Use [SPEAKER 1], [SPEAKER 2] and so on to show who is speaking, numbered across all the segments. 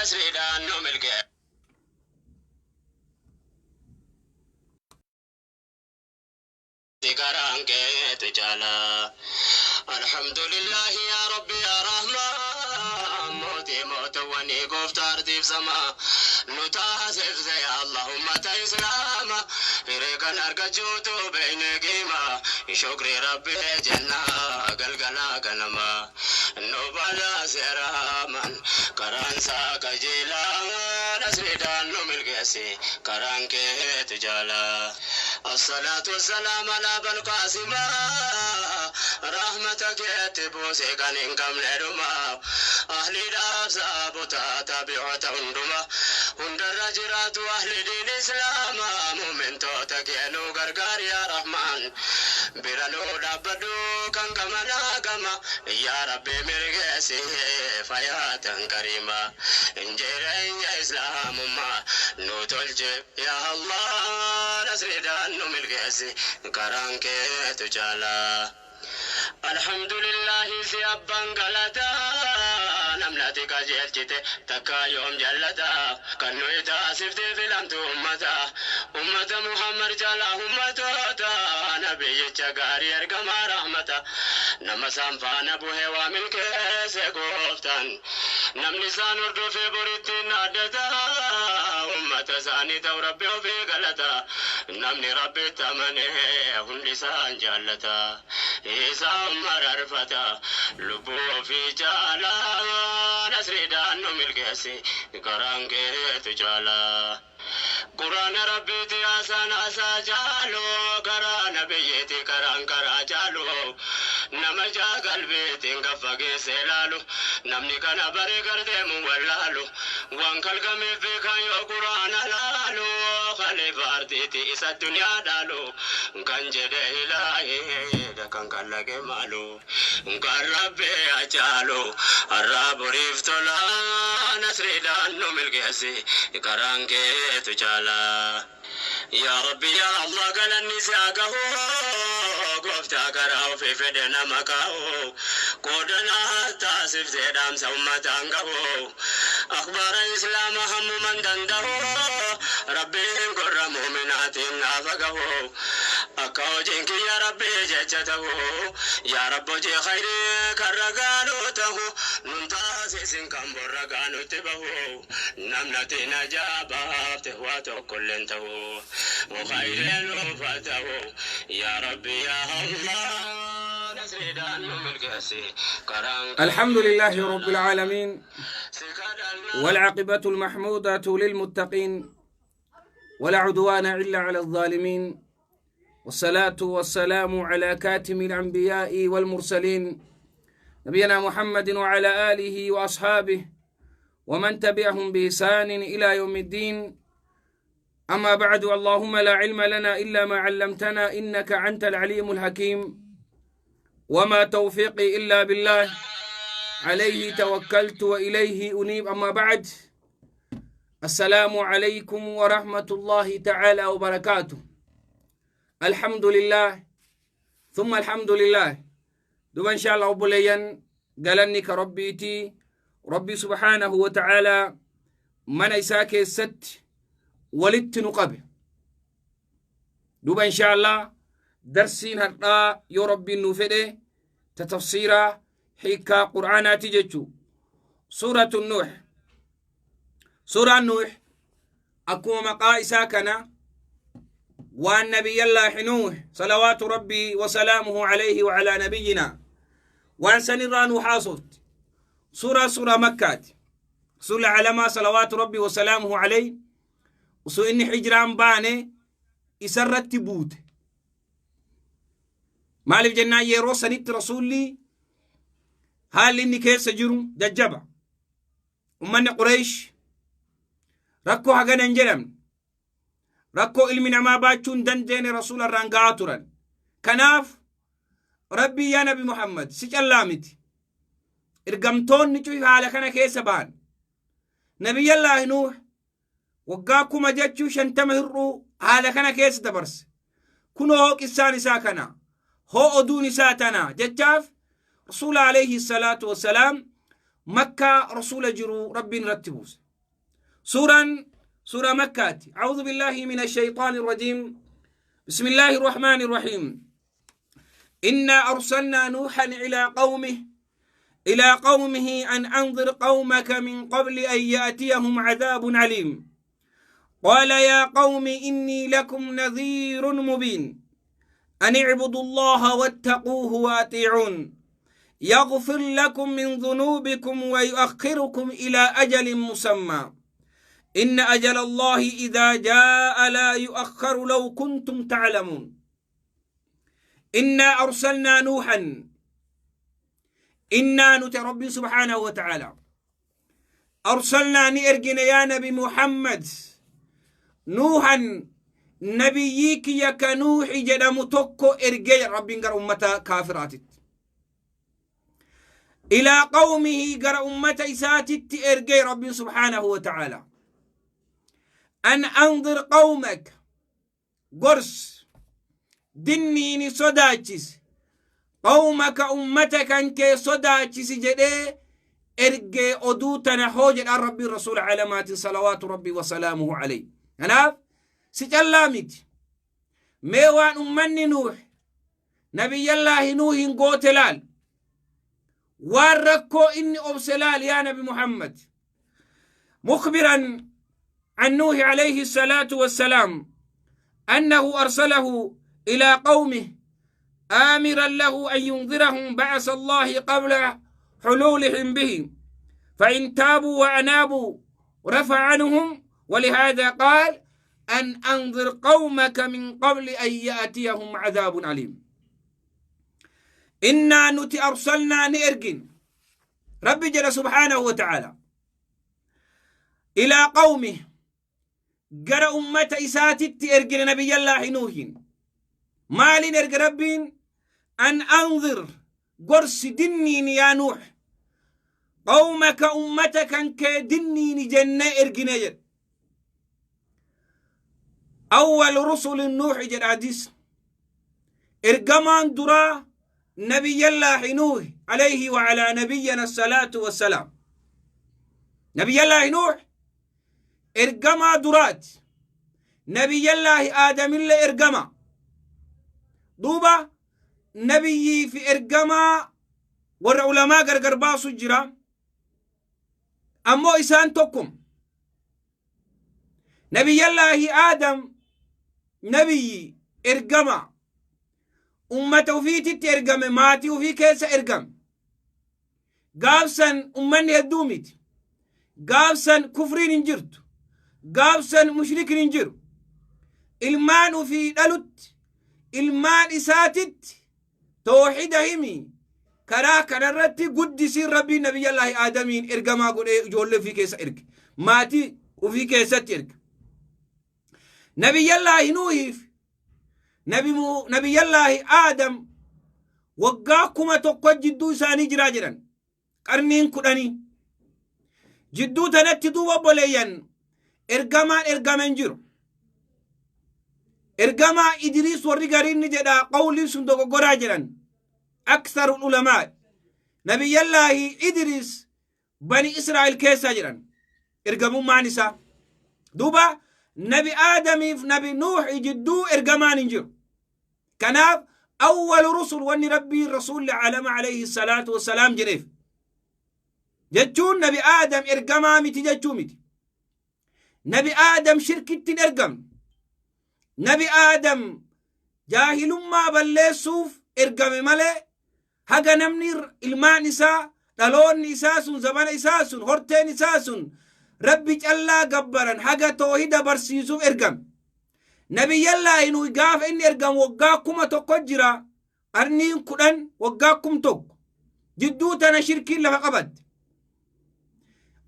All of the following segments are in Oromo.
[SPEAKER 1] Nasriidhaan nu milkeessi karaan keetu caala. Alhamdulillahi yaa Rabbi yaa Rahmaan, mootii mootawwanii, gooftaa ardiif samaa, nu taasifte yaa Allah ummata Islaama. Hiree kan argachuutu beekne qiima, shukri Rabbi jenna galgalaa ganama. Nu badhaase Rahmaan, karaan isaa qajeelaa, nasriidhaan nu milkeessi karaan keetu jaala. Assalaatu wassalaam alaa balqaasima, rahmata keetti buuse kan hin qabne dhuma, ahliidhaaf saabota tabi'oota hunduma hundarra jiraatu, ahli diin Islaama. Mumintoota kee nu gargaar yaa Rahmaan, bira nu dhaabbadhu kan gamanaa gama. Yaa Rabbi, mirgeessi fayaatan kariima, jireenya Islaamummaa nu tolche. Yaa Allah, nasriidhaan nu milkeessi karaan keetu caalaa. Alhamdulillahi, si abbaan galataa, namni ati qajeelchite takka yoom jallata? Kan nuyi taasiftee filamtu ummata, ummata Muhammad jalaa ummatoota, nabiyyicha gaarii, ergamaa rahmata. Nama isaan faana buhee waa milkeesse gooftaan, namni isaan hordofee boritti addata. Ummata isaanii ta'u Rabbi ofii galata, namni Rabbitti amane hundi isaan jaallata, isaan mararfata lubbuu ofii caalaa. Nasriidhaan nu milkeessi karaan keetu caalaa. Quraana Rabbiiti haasaan haasaa caalu, karaa nabiyyiiti karaan karaa caalu, nama jaa qalbiitiin kan fageesse ilaalu, namni kana bare gardeemu wallaalu, waan kalqameef beekan yoo Quraana laalu, khalifa ardiiti isa duniyaa dhaalu, kan jedhe ilaahee kan kallaqe maalu, kan Rabbi acaalu har'aa boriif tola. Nasriidhaan nu milkeessi karaan keetu caalaa. Yaa Rabbi, yaa Allah, galanni si haa gahu, gooftaa karaa ofii fedhe nama kaa'u, qoodanaa taasiftee dhaamsa ummataan gahu, akhbaara Islaama hammuman danda'u, Rabbiin gurra muuminaatiin naafa gahu, akka hojiin kiyya Rabbii jecha ta'u. Yaa Rabbi, hojii khayrii kan ragaanuu ta'u nun taasisin kan bor ragaanutti bahu. Namnati najaa baafte waa tokkolleen ta'u, khayreen nuufa ta'u. Yaa Rabbi, yaa Allah, nasriidhaan nu milkeessi karaan
[SPEAKER 2] الحمد لله رب العالمين، والعاقبة المحمودة للمتقين، ولا عدوان إلا على الظالمين، والصلاة والسلام على كاتم الأنبياء والمرسلين، نبينا محمد وعلى آله وأصحابه ومن تبعهم بإحسان إلى يوم الدين. أما بعد، اللهم لا علم لنا إلا ما علمتنا إنك أنت العليم الحكيم، وما توفيقي إلا بالله، عليه توكلت وإليه أنيب. أما بعد، السلام عليكم ورحمة الله تعالى وبركاته. الحمد لله ثم الحمد لله. دوبا إن شاء الله obboleeyyan، galanni ka Rabbiiti. Rabbi سبحانه وتعالى mana isaa keessatti walitti nu qabe. Duuba إن شاء الله darsiin har'aa, yoo Rabbiin nuu fedhe, ta tafsiiraa hiikaa Qur'aanaati jechuu. Suuratu Nuux, suuraan Nuux akkuma maqaa isaa kana waan Nabiyyallaahi Nuux صلوات ربي وسلامه عليه وعلى نبينا waan sanirraa nu haasofti. Suuraa Makkaati. Rasuulli calamaa صلوات ربي وسلامه عليه osoo inni hijraan baane isarratti buute. Maaliif jennaan, yeroo sanitti Rasuulli haalli inni keessa jiru jajjaba. Ummanni Qureesh rakkoo hagana hin jedhamne, rakkoo ilmi namaa baachuu hin dandeenye Rasuula irraan ga'aa turan. Kanaaf Rabbii, yaa Nabi Muhammad, si callaa miti, ergamtoonni cufi haala kana keessa ba'an. Nabiyyallaahi Nuuh waggaa 50,000 hir'uu haala kana keessa dabarse. Kunoo hoo qissaan isaa kana, hoo oduun isaa tana jechaaf Rasuula عليه الصلاة والسلام Makkaa Rasuula jiru Rabbiin irratti buuse. Suuraan suuraa Makkaati. A'uudhu billaahi mina shayxaani rajiim. Bismillaahi rahmaani rahiim. Innaa arsalnaa Nuuhan ilaa qawmihi إلى قومه أن أنذر قومك من قبل أن يأتيهم عذاب عليم قال يا قوم إني لكم نذير مبين أن اعبدوا الله واتقوه وأطيعون يغفر لكم من ذنوبكم ويؤخركم إلى أجل مسمى إن أجل الله إذا جاء لا يؤخر لو كنتم تعلمون إنا أرسلنا نوحا إنا نتي ربي سبحانه وتعالى أرسلنا نئرجنا يا نبي محمد نوحا نبيك يا كنوح جدام توكو إرجي ربي قر أمتا كافرات إلى قومه قر أمة إساتت إرجي ربي سبحانه وتعالى أن أنظر قومك قرس دنيني صداتشس قومك أمتك أنك صداتشس جدي إرجي أدوتنا حوجة ربي الرسول علامات صلوات ربي وسلامه عليه. أنا سجلامت ميوان أمني نوح نبي الله نوح قوتلال واركو إني أبسلال يا نبي محمد مخبرا عن نوح عليه الصلاة والسلام أنه أرسله إلى قومه آمرا له أن ينذرهم بعث الله قبل حلولهم به فإن تابوا وأنابوا رفع عنهم، ولهذا قال أن أنذر قومك من قبل أن يأتيهم عذاب أليم. إنا نتي أرسلنا نئرجن ربي جل سبحانه وتعالى إلى قومه جرى أمة إساتت إرجن نبي الله نوح مالين إرج ربين أن أنذر قرص دنين يا نوح قومك أمتك أنك دنين جنة إرجن. أول رسل النوح جل عديس إرجمان درا نبي الله نوح عليه وعلى نبينا الصلاة والسلام. نبي الله نوح إرجما درات نبي الله آدم اللي إرجما دوبا نبي في إرجما والعلماء قرقر باسو جرا أمو إسان تقم نبي الله آدم نبي إرجما أمته في تترجم ماتي وفي كيس إرجم قابسا أمني الدومت قابسا كفرين انجرت قابسا مشركين انجر المان في دلت المان إساتت توحيد همي كرا كررتي قدسي ربي نبي الله آدمين إرجما قل جول في كيس إرج ماتي وفي كيس إرج نبي الله نوح نبي الله آدم وقاكما تقوى جدو ساني جراجرا قرنين كداني جدو تنتدو وبوليا إرقما إرقما جيرو إرقما إدريس ورقارين نجدا قولي سندوك قراجرا أكثر العلماء نبي الله إدريس بني إسرائيل كيسا جرا إرقمو معنسا دوبا نبي آدم نبي نوح جدو إرقمان جيرو كناف أول رسل وأن ربي الرسول العالم عليه الصلاة والسلام جريف جتون نبي آدم إرقما متي جتومتي نبي آدم شركة إرقم نبي آدم جاهل ما بلسوف إرقم ملي هجا نمني المان إسا دلون إساسون زمان إساسون هرتين إساسون ربي الله جبرا هجا توحيد برسيسوف إرقم نبي الله إنه يقاف إني إرقم وقاكم تقجرا أرنين كلن وقاكم تق جدو تنا شركين لما قبد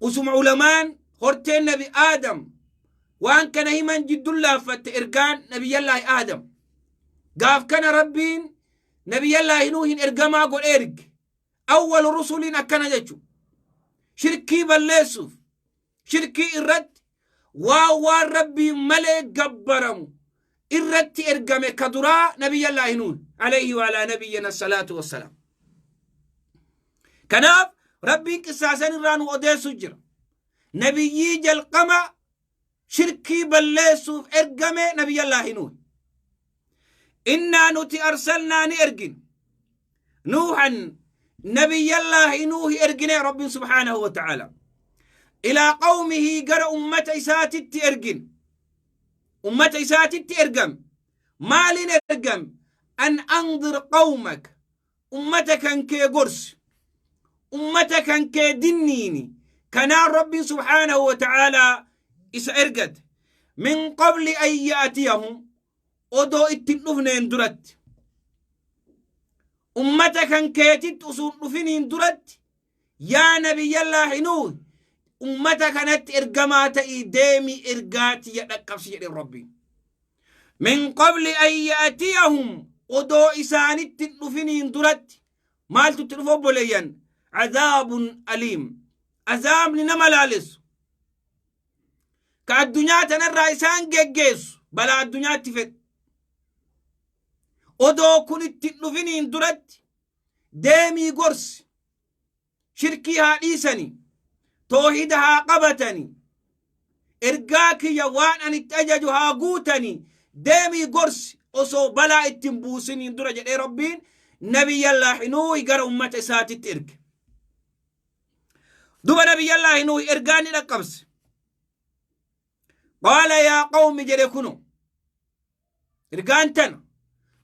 [SPEAKER 2] وسم علمان هرتين نبي آدم وأن كان هيمن جد الله فت إرقان نبي الله آدم قاف كان ربين نبي الله نوح إرقما قول إرق أول رسول أكن جتشو شركي بلسوف شركي الرد واو ربي ملك جبرم الرد إرقم كدراء نبي الله نوح عليه وعلى نبينا الصلاة والسلام كناف ربي كساسن رانو أديسو جرا Nabiyyii jalqaba shirkii balleessuuf ergame Nabiyyallaahi Nuuh. Innaa nuti arsalnaa ni ergin Nuuhan, Nabiyyallaahi Nuuhi ergine. Rabbiin subhaanahu wa ta'ala ilaa qawmihi, gara ummata isaatitti ergin. Ummata isaatitti ergame. Maaliin ergame? An anzir qawmak, ummata kan kee gorsi, ummata kan kee dinniini. Kanaan Rabbiin subhaanahu wa ta'aalaa isa ergate. Min qabli an ya'tiyahum, odoo ittin dhufneen duratti, ummata kan keetitti usuun dhufiniin duratti, yaa Nabiyyallaahi Nuuh, ummata kanatti ergamaa ta'ii deemii ergaa tiyya dhaqqabsi jedhe Rabbiin. Min qabli an ya'tiyahum, odoo isaanitti hin dhufiniin duratti. Maaltu itti dhufa, obboleeyyan? Azaabun aliim, azaabni nama laalessu ka addunyaa tanarraa isaan geggeessu, balaa addunyaatti fedhu. Odoo kun itti hin dhufiniin duratti deemii gorsi, shirkii haa dhiisani, toohida haa qabatani, ergaa kiyya waan ani itti ajaju haa guutani, deemii gorsi osoo balaa ittiin buusiniin dura jedhee Rabbiin Nabiyyallaahi Nuuhi gara ummata isaatitti erge. Duba Nabiyyallaahi Nuuhi ergaa ni dhaqqabse. Qaala yaa qawmi jedhe. Kuno ergaan tana.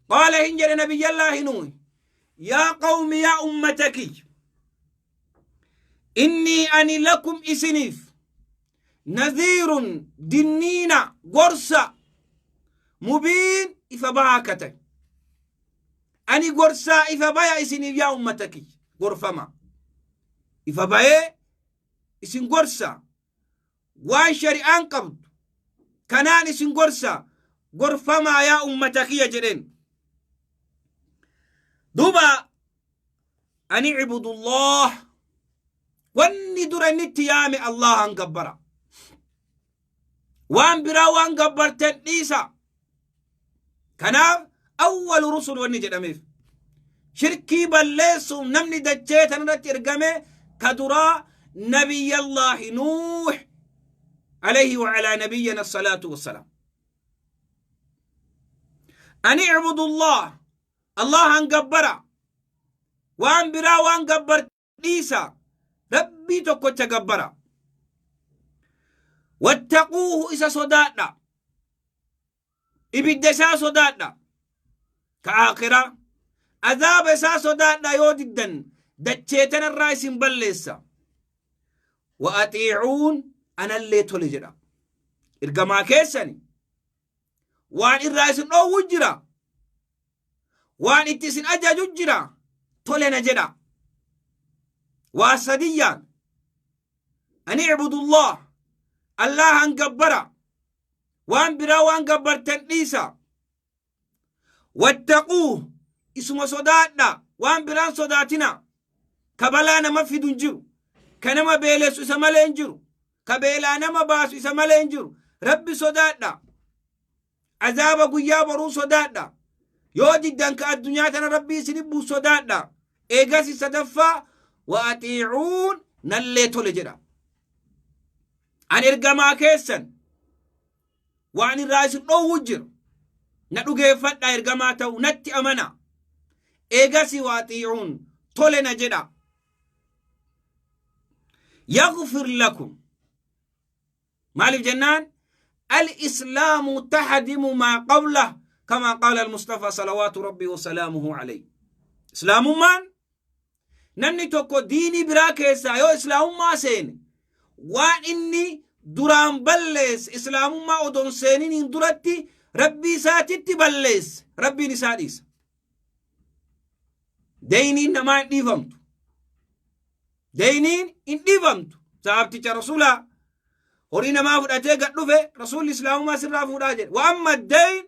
[SPEAKER 2] Qaala hin jedhe Nabiyyallaahi Nuuhi: yaa qawmi, yaa ummata kiyya, innii ani lakum isiniif nadhiirun dinniina, gorsa mubiin ifa bahaa katan. Ani gorsaa ifa baya isiniif. Yaa ummata kiyya, gorfama ifa bayee isin gorsa, waan shari'aan qabdu kanaan isin gorsa, gorfamaa yaa ummata kiyya jedheen. Duuba ani ibudullah, wanni dura inni itti yaame Allahan gabbara, waan biraa waan gabbartan dhiisa. Kanaaf awwalu rusul wanni jedhameef, shirkii balleessuuf namni dachee tanarratti ergame ka duraa Nabiyyallaahi Nuuh alayhi wa alaa nabiyyana salaatu wassalaam. Ani ibudullah, Allahan gabbara, waan biraa waan gabbar dhiisa, Rabbii tokkocha gabbara. Wattaquuhu, isa sodaadha, ibidda isaa sodaadha ka aakiraa, azaaba isaa sodaadha. Yoo diddan dachee tanarraa isin balleessa. Wa axiicuun, anallee tole jedha. Ergamaa keessani waan irraa isin dhoowwu jira, waan itti isin ajaju jira, tole na jedha. Waa sadiyyaan: ani ibudullah, Allahan gabbara, waan biraa waan gabbartan dhiisa. Wattaquuh, isuma sodaadha, waan biraan sodaatina. Ka balaa nama fidu hin jiru, ka nama beelessu isa malee hin jiru, ka beelaa nama baasu isa malee hin jiru. Rabbi sodaadha, azaaba guyyaa boruu sodaadha. Yoo diddan ka addunyaa tana Rabbii isin buusu sodaadha. Eegasi sadaffaa wa axiicuun, nallee tole jedha. An ergamaa keessan, waan irraa isin dhoowwu jira, na dhugeeffadha, ergamaa ta'u natti amana. Eegasi wa axiicuun, tole na jedha. Yaghfir lakum. Maaliif jennaan, al-islaamu tahdimu maa qablah, kama qaala al-Mustafa salawaatu Rabbii wasalaamuhu alayhi. Islaamummaan, namni tokko diinii biraa keessaa yoo islaamummaa seene, waan inni duraan balleesse, islaamummaa odoon seeniniin duratti Rabbii isaatitti balleesse, Rabbiin isaa dhiisa. Deyniin namaa hin dhiifamtu, deyniin hin dhiifamtu. Sahabticha Rasuulaa horii namaa fudhatee gad dhufe. Rasuulli islaamummaa sirraa fuudhaa jedhe. Wa amma deyn,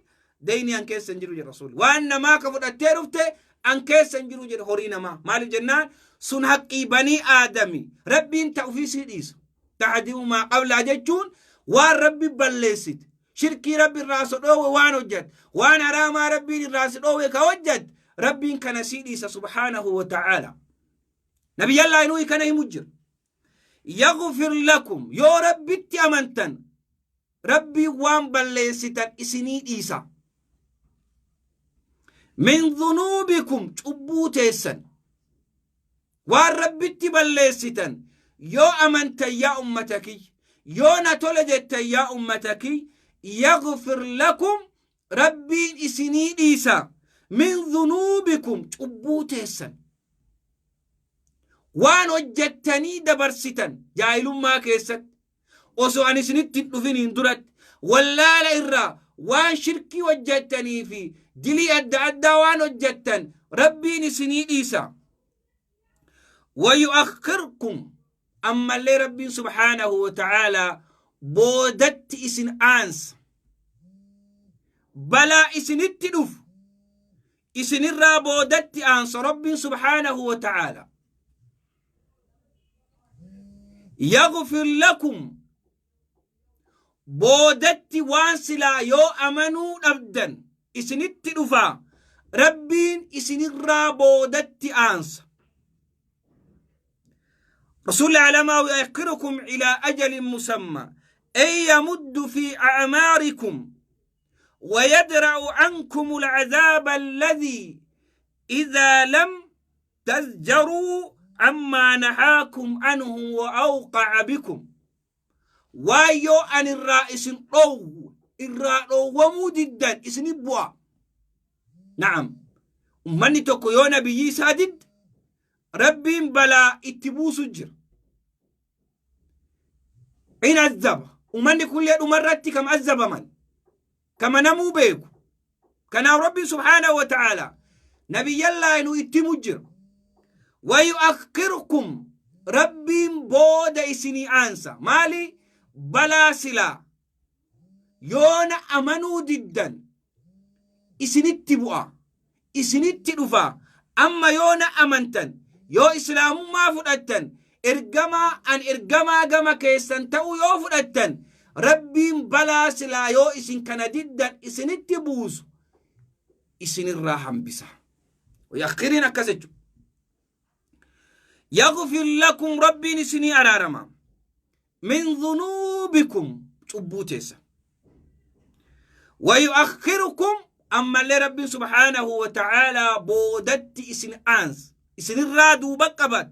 [SPEAKER 2] deynii an keessa hin jiru jedhe Rasuulli. Waan namaa ka fudhattee dhufte an keessa hin jiru jedhe. Horii namaa maaliif jennaan, sun haqqii banii aadami, Rabbiin ta ofii sii dhiisa. Tahdimu maa qablaa jechuun waan Rabbi balleessite, shirkii Rabbi irraa si dhoowwe waan hojjatte, waan haraamaa Rabbiin irraa si dhoowwe ka hojjatte, Rabbiin kana sii dhiisa subhaanahu wa ta'aala. Nabiyyallaahi Nuuhi kana himu jira. Yaghfir lakum yoo Rabbitti amantan Rabbiin waan balleessitan isinii dhiisa. Min dhunuubikum cubbuu teessan waan Rabbitti balleessitan yoo amantan yaa ummata kiyya yoo na tole jettan yaa ummata kiyya yaghfir lakum Rabbiin isinii dhiisa min dhunuubikum cubbuu teessan waan hojjettanii dabarsitan jaahilummaa keessatti osoo ani isinitti hin dhufiniin duratti wallaala irraa waan shirkii hojjettanii fi dilii adda addaa waan hojjettan Rabbiin isinii dhiisa. Wayu'akhirkum ammallee Rabbiin subhaanahu wa ta'aalaa boodatti isin aansa. Balaa isinitti dhufu isinirraa boodatti aansa Rabbiin subhaanahu wa ta'aalaa. Yaghfir lakum boodatti waan silaa yoo amanuu dhabdan isinitti dhufa Rabbiin isinirraa boodatti aansa. Rasuulli alamaa yu'akhirukum ilaa ajalin musamma ay yamuddu fi a'maarikum ويدرأ عنكم العذاب الذي إذا لم تزجروا عما نهاكم عنه وأوقع بكم waan yoo an irraa isin dhoowwu irraa dhoowwamuu diddan isini bu'a. Na'am. Ummanni tokko yoo nabiyyii isaa didde Rabbiin balaa itti buusu jira. In azzaba. Ummanni kunillee dhumarratti kam azzabaman. Kama namuu beeku. Kanaaf Rabbiin subhaanahu wa ta'ala nabiyyallaahi nu itti himu jira. Wayu'akhirkum Rabbiin booda isinii aansa. Maali? Balaa silaa yoona amanuu diddan isinitti bu'a. Isinitti dhufa. Amma yoona amantan yoo islaamummaa fudhattan ergamaa an ergamaa gama keessan ta'uu yoo fudhattan Rabbiin balaa silaa yoo isin kana diddan isinitti buusu isinirraa hambisa. Yakhiriin akkas jechuudha. Yaghfir lakum Rabbiin isinii araarama. Min dhunuubikum cubbuu teessan. Wayu'akhirukum ammallee Rabbiin subhaanahu wa ta'aalaa boodatti isin aansa. Isinirraa duuba qabata.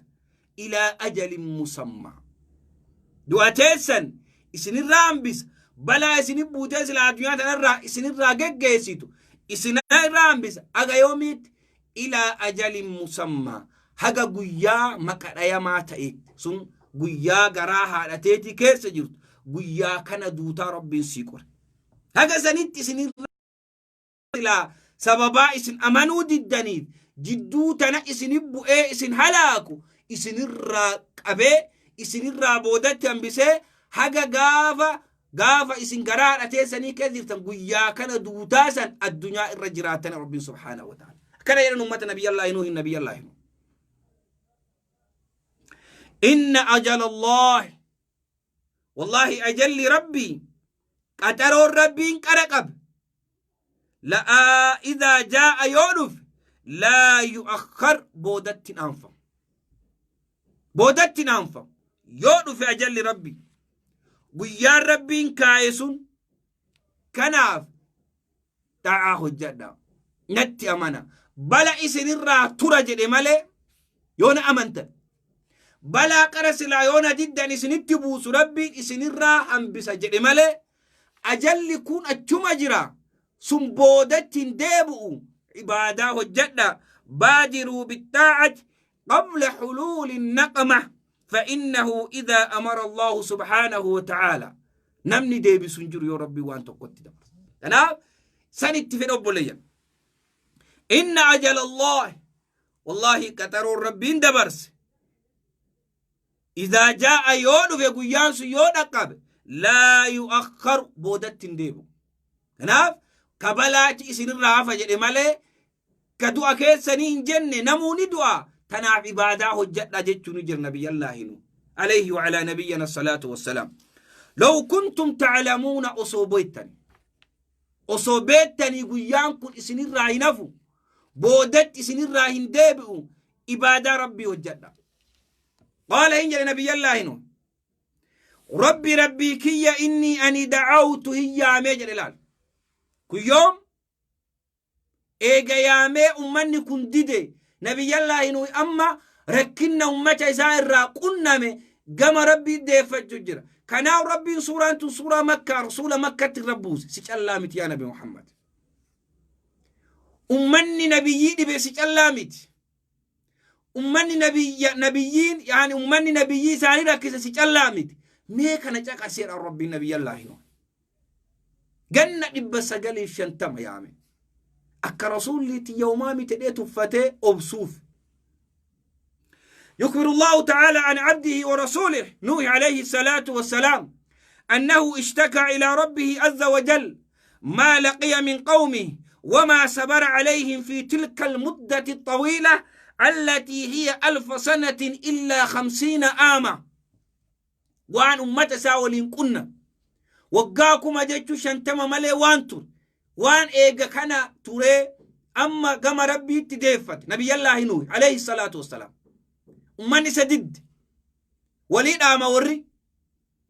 [SPEAKER 2] Ilaa ajalin musammaa. Du'a teessan isinirraa hambisa. Balaa isini buutee silaa addunyaa tanarraa isinirraa geggeessitu isinirraa hambisa. Haga yoomiitti? Ilaa ajalin musammaa. Haga guyyaa maqa dhayamaa ta'eetti. Sun guyyaa garaa haadha teetii keessa jirtu. Guyyaa kana duutaa Rabbiin sii qore. Haga sanitti isinirraa silaa sababaa isin amanuu diddaniif jidduu tana isini bu'ee isin halaaku isinirraa qabee isinirraa boodatti hambisee haga gaafa gaafa isin garaa haadha teessanii keessa jirtan guyyaa kana duutaa san addunyaa irra jiraatan Rabbiin subhaanahu wa ta'ala. Akkana jedhan ummata nabiyyallaahi Nuuhin nabiyyallaahi Nuuh. Inna ajala Allaahi Wallaahi ajalli Rabbii qaxaroon Rabbiin qara qabe la'aa idaa jaa'a yoo dhufe laa yu'akhkhar boodatti hin aanfamu. Boodatti hin aanfamu. Yoo dhufe ajalli Rabbii guyyaan Rabbiin kaaye sun kanaaf xaa'aa hojjadha natti amana bala isinirraa tura jedhe malee yoo na amantan balaa qara silaa yoo na diddan isinitti buusu Rabbiin isinirraa hambisa jedhe malee ajalli kun achuma jira sun boodatti hin deebi'u ibaadaa hojjadha baadiruu bixaa'ati qabla huluuli naqma فإنه إذا أمر الله سبحانه وتعالى namni deebisu hin jiru yoo Rabbiin waan tokkotti dabarse. Kanaaf san itti fedha obboleeyyan. Inna ajala Allah wallaahi qaxaroon Rabbiin dabarse. Idaa jaa'a yoo dhufe guyyaan sun yoo dhaqqabe laa yu'akhkharu boodatti hin deebi'u. Kanaaf kabalaati isinirraa hafa jedhe malee ka du'a keessanii hin jenne namuu ni du'a tanaaf ibaadaa hojjadha jechuu ni jira nabiyyallaahi nu alayhi wa alaa nabiyyana salaatu wassalaam. Law kuntum ta'lamuuna osoo beektani osoo beektanii guyyaan kun isinirraa hin hafu boodatti isinirraa hin deebi'u ibaadaa Rabbii hojjadha. Qaala hin jedhe nabiyyallaahi nu. Rabbi rabbii kiyya innii ani dacawtu hin yaamee jedhe. Laal, kun yoom eega yaamee ummanni kun dide. Nabiyyallaahi Nuuh amma rakkinna ummata isaa irraa qunname gama Rabbii deeffachuu jira. Kanaaf Rabbiin suuraan tun suuraa Makkaa, rasuula Makkatti irra buuse. Si callaa miti, yaa Nabi Muhammad. Ummanni nabiyyii dhibe si callaa miti. Ummanni nabiyya nabiyyiin, yaani ummanni nabiyyii isaanii rakkise si callaa miti. Mee kana caqaseedha Rabbiin nabiyyallaahi Nuuh. Ganna 950 yaame. Akka rasuulli tiyya miti jedhee tuffatee obsuuf. يخبر الله تعالى عن عبده ورسوله نوح عليه الصلاة والسلام أنه اشتكى إلى ربه عز وجل ما لقي من قومه وما صبر عليهم في تلك المدة الطويلة التي هي 1000 سنة إلا 50 عاما. Waan ummata isaa waliin qunna waggaa 50,000 malee waan ture, waan eega kana turee amma gama Rabbiitti deeffate. Nabiyyallaahi Nuuh alayhi salaatu wassalaam ummanni isa didde, walii dhaama. Warri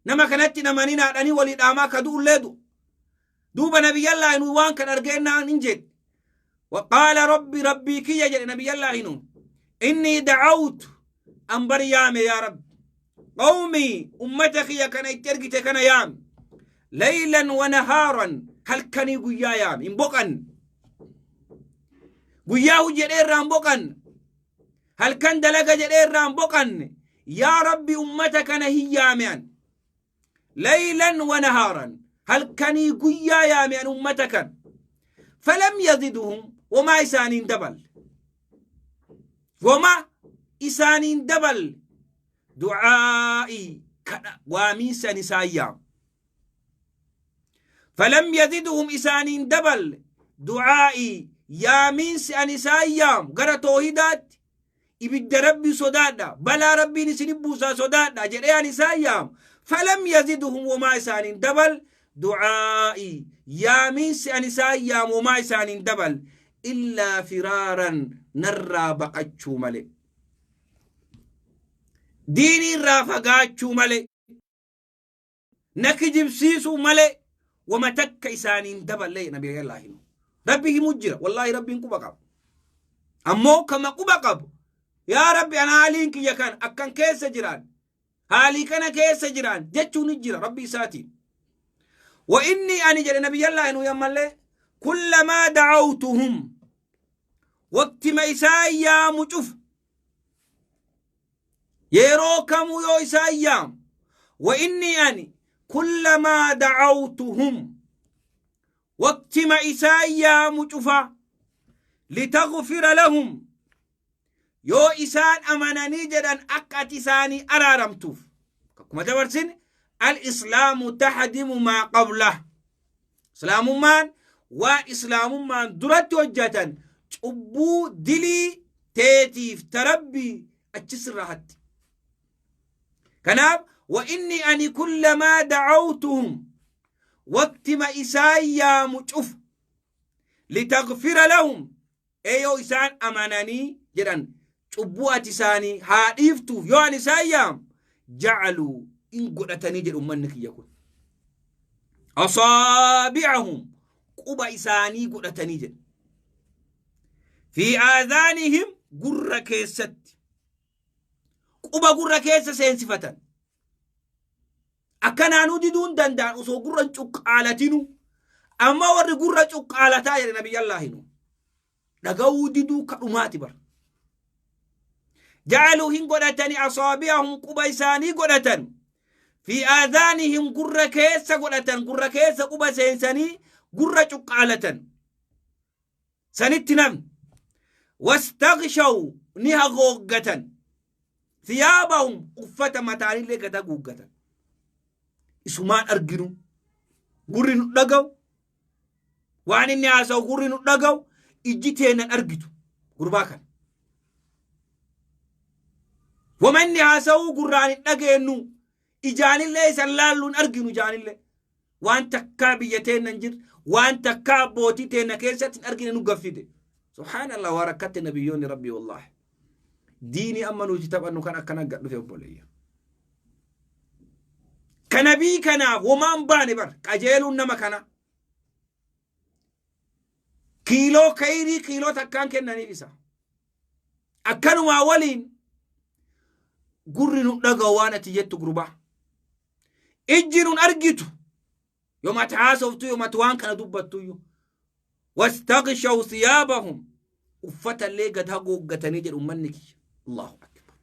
[SPEAKER 2] nama kanatti namanii naadhanii walii dhaamaa ka du'ullee du'u. Duuba nabiyyallaahi Nuuh waan kan argeennaan hin jedhe. وقال ربي ربي كي jedhe nabiyyallaahi Nuuh: إني دعوت an bar yaame, yaa Rabbi, قومي ummata kiyya kana itti ergite kana yaame, ليلا ونهارا halkanii guyyaa yaame. Hin boqan, guyyaa hojjedhee irraa hin boqan, halkan dalaga jedhee irraa hin boqanne. Yaa Rabbi, ummata kana hin yaame an, ليلا ونهارا halkanii guyyaa yaame an ummata kan. فلم يزدهم womaa isaaniin dabal, woma isaaniin dabal, دعائي kadha waamiinsan isaan yaamu. فلم يزدهم isaaniin dabal, دعائي yaamiinsi an isaan yaamu gara toohidaatti, ibidda Rabbii sodaadha, balaa Rabbiin isin buusaa sodaadha jedhee an isaan yaamu. فلم يزدهم womaa isaaniin dabal, دعائي yaamiinsi an isaan yaamu womaa isaaniin dabal, إلا فرارا narraa baqachuu male, diinii irraa fagaachuu male, na kijibsiisuu male, wama takka isaaniin daballe. Nabiyallaahi Rabbi himu jira. Wallaahi Rabbiin quba qabu, ammoo kama quba qabu, yaa Rabbi, ana haaliin kiyya kan akkan keessa jiraan, haalii kana keessa jiraan jechuun jira Rabbi isaatiin. وإني ani jedhe nabiyyallaahi Nuuh ammallee كلما دعوتهم waqtima isaan yaamu cuf, yeroo kamuu yoo isaan yaamu, وإني ani كلما دعوتهم waqtima isaan yaamu cufa, لتغفر لهم yoo isaan amananii jedhan akka ati isaanii araaramtuuf. Akkuma dabarsin, الإسلام تهدم ما قبله. Islaamummaan waan islaamummaan duratti hojjetan cubbuu dilii teetiif tarabbii achisirraa hatti. Kanaaf وإني ani كلما دعوتهم waqtima isaan yaamu cuf, لتغفر لهم ee yoo isaan amananii jedhan cubbuu ati isaanii haa dhiiftuuf yoo ani isaan yaamu, جعلوا in godhatanii jedhu ummanni kiyya kun, أصابعهم quba isaanii godhatanii jedhu, في آذانهم gurra keessatti quba gurra keessa seensifatan. Akkanaanuu diduu hin danda'an osoo gurra hin cuqqaalatinu. Amma warri gurra cuqqaalataa jedhe nabiyyallaahi nu dhaga'uu diduu kadhumaati bar. جعلوا hin godhatani, أصابعهم quba isaanii godhatan, في آذانهم gurra keessa godhatan, gurra keessa quba seensanii gurra cuqqaalatan. Sanitti namni واستغشوا ni hagooggatan, ثيابهم uffata mataanillee gad haguuggatan. Isumaan arginu, gurri nu dhaga'u, waan inni haasa'u gurri nu dhaga'u, ijji teenan argitu gurbaa kana. Wama inni haasa'u gurraan hin dhageennu, ijaanillee isan laallu hin arginu. Ijaanillee waan takkaa biyya teenna hin jirre, waan takkaa abbootii teenna keessatti hin argine nu gaffide. Subhaanallah, waa rakkatte nabiyyoonni Rabbii. Wallaahi, diinii amma nuti taphannu kan akkana gad dhufe, obboleeyya. Ka nabii kanaaf womaan baane bar qajeeluun nama kana. Kiiloo kayrii kiiloo takkaan kennaniif isa. Akkanumaa waliin gurri nu dhaga'u waan ati jettu gurbaa. Ijji nun argitu yooma ati haasoftu, yooma ati waan kana dubbattuyyuu. Wastaghshaw thiyaabahum, uffata illee gad hagooggatanii jedhu ummanni kiyya. Allahu akbar.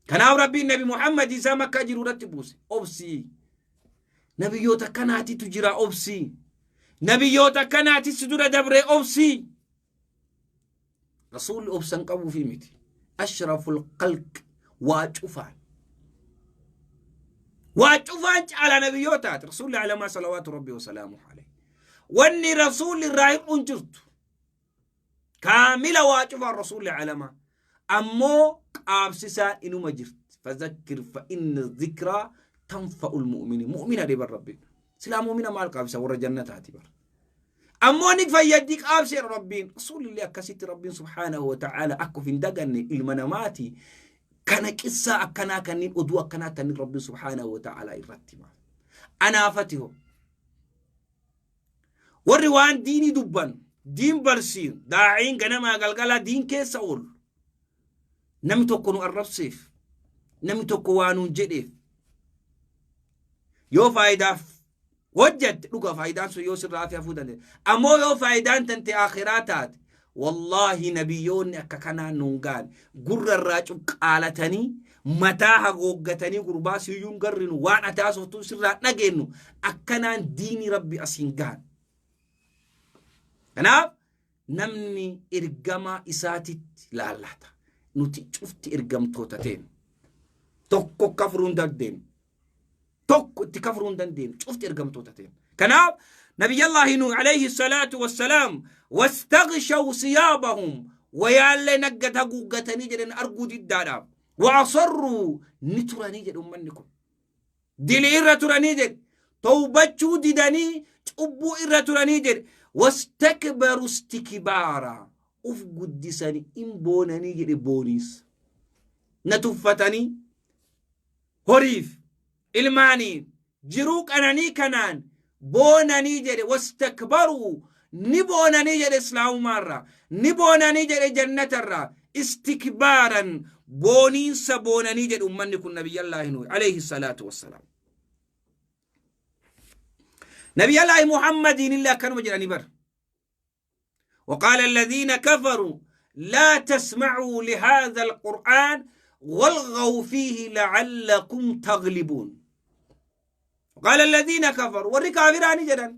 [SPEAKER 2] Kanaaf Rabbiin Nabi Muhammad isaa Makkaa jiru irratti buuse. Obsii. Nabiyyoota akkanaatitu jira, obsii. Nabiyyoota akkanaati si dura dabree, obsii. Rasuulli obsan qabuufi miti. Ashraful khalq waa cufaan. Waa cufaan caalaa nabiyyootaati. Rasuulli alamaa salawaatu Rabbi wasalaamu alayhi. Wanni rasuulli irraa hir'uun jirtu. Kaamila waa cufaan rasuulli alamaa. Ammoo qaabsisaan inuma jirti. Fazakkir fa inna zikraa tanfa'ul mu'mini. Mu'mina dhiban Rabbiin. Silaa mu'mina maal qaabsisa, warra jannataati bar. Ammoo ni fayyaddi qaabseera Rabbiin. Rasuulillee akkasitti Rabbiin subhaanahu wa ta'aala akka of hin daganne ilma namaati. Kana qissaa akkanaa kanneen oduu akkanaa tannin Rabbiin subhaanahu wa ta'aala irratti hima. Anaafati hoo. Warri waan diinii dubban, diin barsiin, daa'iin ganamaa galgalaa diin keessa oolu. Namni tokko nu arrabseef, namni tokko waa nuun jedheef, yoo faayidaaf hojjatte dhuga faayidaan sun yoo sirraa hafe hafuu dandeenya. Ammoo yoo faayidaan tante akhiraa taate, wallaahi nabiyyoonni akka kanaa nuun gaane gurra irraa cuqqaalatanii mataa hagooggatanii gurbaa siyyuun garrinu waan ati haasoftuu sirraa dhageennu akkanaan diinii Rabbi asiin gahan. Kanaaf namni ergamaa isaatitti laallata. Nuti cufti ergamtoota teenu. Tokko kafruu hin dandeenyu. Tokko itti kafruu hin dandeenyu. Cufti ergamtoota teenu. Kanaaf Nabiyyallaahi Nuh alayhi salaatu wassalaam wastaghshaw siyaabahum, wayaallee naggat haguuggatanii jedhan arguu diddaadhaaf. Wa asarruu, ni turanii jedhe ummanni kun. Dilii irra turanii jedhe. Towbachuu didanii cubbuu irra turanii jedhe. Wastakbaru istikbaara. Uf guddisanii in boonanii jedhe booniinsa. Na tuffatanii horiif ilmaaniif jiruu qananii kanaan boonanii jedhe. Wastakbaruu, ni boonanii jedhe islaamumaarraa, ni boonanii jedhe jannatarraa, istikbaaran, booniinsa boonanii jedhe ummanni kun Nabiyyallaahi Nuh alayhi salaatu wassalaam. Nabiyyallaahi Muhammadiin illee akkanuma jedhanii bar. وقال الذين كفروا لا تسمعوا لهذا القرآن والغوا فيه لعلكم تغلبون. وقال الذين كفروا، warri kaafiraani jedhan.